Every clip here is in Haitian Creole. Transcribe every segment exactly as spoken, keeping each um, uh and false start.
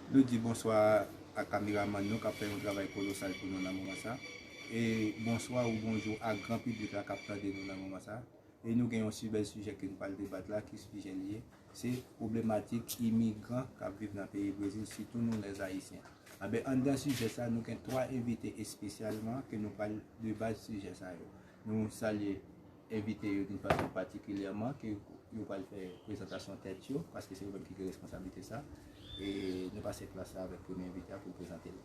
Nou di bonswa a kameramann nou k ap fè yon travay kolosal pou nou nan moman sa. E bonswa ou bonjou a gran piblik la k ap tande nou nan moman sa. E nou gen yon si bèl sijè ke nou pral debat la, ki sijè li ye? Se pwoblematik imigran k ap viv nan peyi Brezil, sitou nou lèzayisyen. Anben, anndan sijè sa, nou gen twa envite espesyalman ke nou pral debat sijè sa yo. Nou salye envite yo d'une façon particulièrement, ke yo pral fè prezantasyon tèt yo, paske se yo menm ki gen responsablite sa. E nou pase plas la avèk premye envite a pou l prezante l.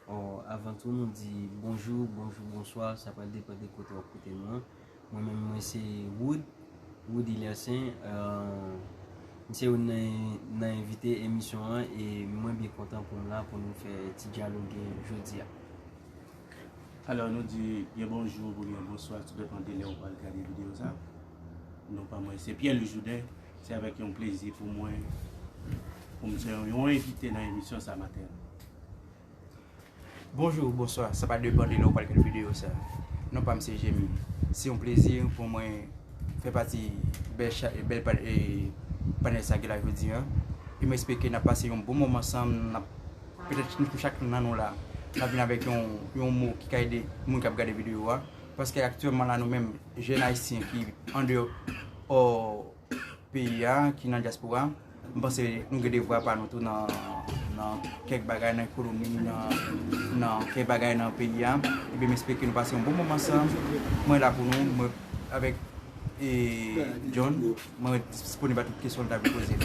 Bon, avan tou, nou di bonjou, bonjou, bonswa, sa pral depann de kote w ap koute nou an. Mwen menm, mwen se Wood, Wood Hilaire Saint. Euh, m se youn nan, nan envite emisyon an e mwen byen kontan pou m la pou nou fè ti dyaloge jodi a. Alò, nou di byen bonjou oubyen bonswa, tou depann de lè ou pral gade videyo sa. Non pa mwen, se Pierre Louis Jouden. Se avèk yon plezi pou mwen, pou m se yon envite nan emisyon sa maten an. Bonjou, bonswa, sa pa depann de lè ou pral gade videyo sa. Non pa m se Jemy. Se yon plezi pou mwen fè pati bèl, bèl panèl sa ki la jodi a. E m espere ke n ap pase yon bon moman ansanm. Petèt nou chak nan nou la, n ap vin avèk yon, yon mo ki ka ede moun k ap gade videyo a. Paske aktyèlman la, nou menm, jèn ayisyen ki andeyò peyi a, ki nan dyaspora, m panse nou gen devwa pa nou tou nan, nan kèk bagay nan ekonomi, nan, nan kèk bagay nan peyi a. Ebyen, m espere ke nou pase yon bon moman ansanm. Mwen la pou nou, mwen avèk e John, mwen disponib a tout kesyon nou ta vle poze.